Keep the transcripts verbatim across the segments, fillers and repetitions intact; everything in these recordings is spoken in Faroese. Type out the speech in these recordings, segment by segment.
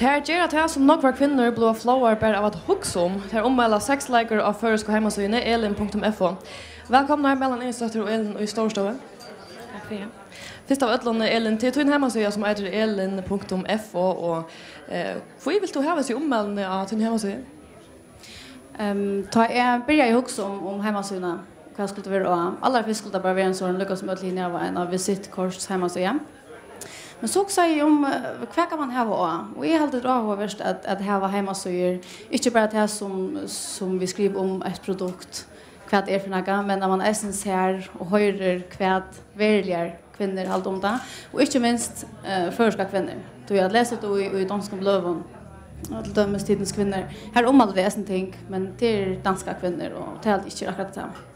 Tær gera tað, sum nógvar kvinnur blíva fláar bara av at hugsa um. Tær ummæla sexleikur á føroysku heimasíðuni elin punktum f o. Vælkomnar, Malan Egilsdóttir og Elin í Stórustovu. Takk fyri. Fyrst av øllum, Elin, tað er tín heimasíða, sum eitur elin punktum f o, og, eh, hví vilt tú hava hesi ummælini á tíni heimasíðu? Ehm, tá eg byrjaði at hugsa um, um heimasíðuna, hvat skuldi vera á? Allarfyrst skuldi tað bara vera ein sovorðin, líka sum øll hini hava, ein visittkorts heimasíða. Men so hugsaði eg um, eh, hvat kann man hava á? Og eg haldi, tað er áhugavert at, at hava heimasíður, ikki bara tað sum, sum vit skriva um eitt produkt, hvat er fyri nakað, men at man eisini sær og hoyrir, hvat veruligar kvinnur halda um tað, og ikki minst, eh, føroyskar kvinnur. Tí at lesa tú í, í donskum bløðum, og til dømis Tidens Kvinder, har ummæla tey eisini ting, men tað eru danskar kvinnur, og tað haldi eg ikki er akkurát tað sama.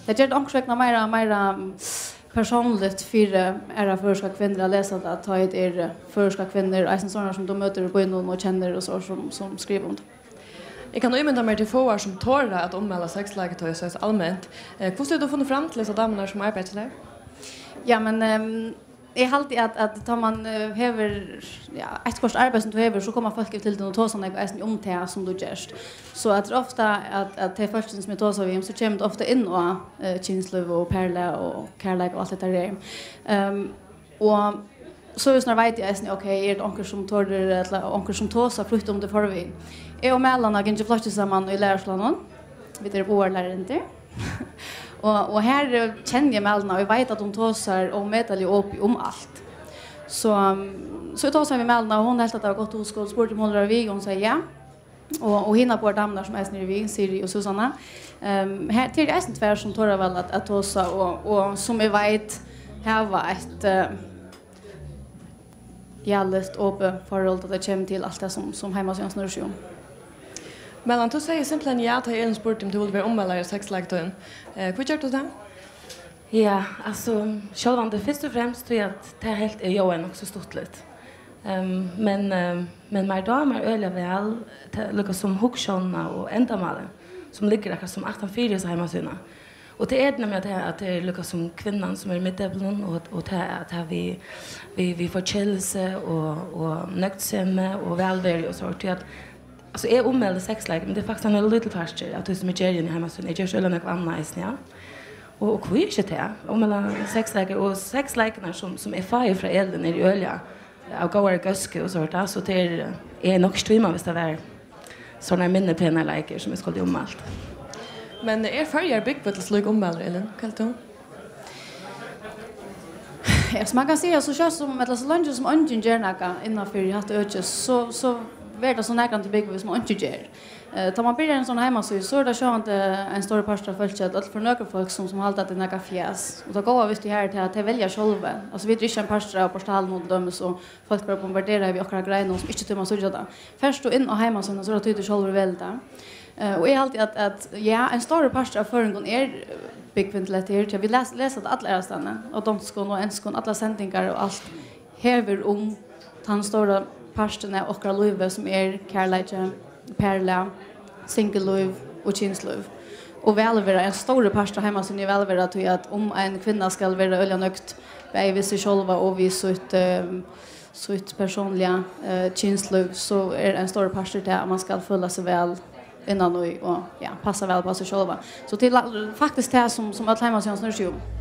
Tað ger tað onkursvegna meira, meira, mm, persónligt fyri aðrar føroyskar kvinnur at lesa tað, tá ið tað eru føroyskar kvinnur, eisini sovorðnar sum tú møtir í býnum og kennir og so, sum, sum skriva um tað. Eg kann ímynda mær, tað eru fáar sum tora at ummæla sexleikatoy soleiðis alment. Eh, hvussu hevur tú funnið fram til hesar damurnar, sum arbeiða hjá tær? Ja, men, ehm, eg haldi, at, at tá man, eh, hevur, ja, eitt hvørt arbeiði, sum tú hevur, so koma fólk til tín og tosa nógv eisini um tað, sum tú gert. So at tað er ofta, at, at tey fólkini, sum eg tosi við, so kemur tað ofta inn á, eh, kynslív og parlag og kærleika og alt hetta her. Ehm, og so er, soleiðis veit eg eisini, ok, er tað onkur, sum torir, ella onkur, sum tosar frítt um tað í forvegin. Eg og Malan hava gingið í flokki saman í læraraskúlanum. Vit eru báðar lærarinnar. Og, og har, eh, kenni eg Malana, og eg veit, at hon tosar ómetaliga opið um alt. So, um, so eg tosaði við Malana, og hon helt, at tað var gott hugskot, spurdi, um hon var við, og hon segði ja. Og, og hinar báðar damurnar, sum eisini eru við, Siri og Susanna, ehm, her, tað eru eisini tvær, sum tora væl at, at tosa, og, og sum eg veit hava eitt, eh, jævligt opið forhold, tá tað kemur til alt tað, sum, sum heimasíðan snýr seg um. Malan, tú segði simpelthen ja, tá Elin spurdi, um tú vildi vera ummælari á sexleikatoyum. Eh, hví gjørdi tú tað? Ja, altso, sjálvandi fyrst og fremst tí at tað helt eg ljóðaði nokk so stuttligt. Ehm, men, ehm, men mær dámar øgiliga væl tað, líka sum hugsjónina og endamálið, sum liggur akkurát sum aftan fyri hesa heimasíðuna. Og tað er nemliga tað, at tað er líka sum kvinnan, sum er í miðdeplinum, og, og tað er tað við, við, við forkælelse og, og nøgdsemi og vælveru og so, tí at Altso, eg ummæli sexleik, men tað er faktiskt ein lítil partur av tí, sum eg geri inni á heimasíðuni. Eg geri so øgiliga nógv annað eisini, ja. Og, og hví ikki tað? Ummæla sexleikir, og sexleikirnar, sum, sum eg fái frá Elin, eru øgiliga av góðari góðsku og so, so tað er, eg er nokk ikki tíma, viss tað var sovorðnar minni penar leikir, sum eg skuldi ummælt. Men eru Føroyar búgvar til slík ummæli, Elin? Hvat heldur tú? Ja, so man kann siga, so skjótt sum, ella so leingi sum eingin ger nakað innanfyri hatta økið, so, so verður tað so nakrantíð búgvið, sum eingin ger. Eh, tá man byrjar ein sovorðnan heimasíðu, so er tað sjálvandi ein stórur partur av fólki, ella øll for nøkur fólk, sum, sum halda, at tað er nakað fjas. Og tað góða við tí her er tað, at tey velja sjálvi. Altso, vit eru ikki ein partur av portalinum til dømis, og fólk verða bombarderað við okkara greinum, sum ikki tíma at síggja tað. Fert tú inn á heimasíðuna, so er tað tí, tú sjálvur velur tað. Eh, og eg haldi, at, at, ja, ein stórur partur av føroyingum er, eh, búgvin til hetta her, tí vit les-, lesa tað alla aðrastaðni, á donskum og enskum, allar sendingar og alt hevur um tann stóra partin av okkara lívi, sum er kærleiki, parlag, singillív og kynslív. Og vælvera, ein stórur partur av heimasíðuni er vælvera, tí at um ein kvinna skal vera øgiliga nøgd, bæði við seg sjálva og við sítt, ehm, sítt persónliga, eh, kynslív, so er ein stórur partur tað, at man skal føla seg væl innan í og, ja, passa væl upp á seg sjálva. So tað er la-, faktiskt tað, sum, sum øll heimasíðan snýr seg um.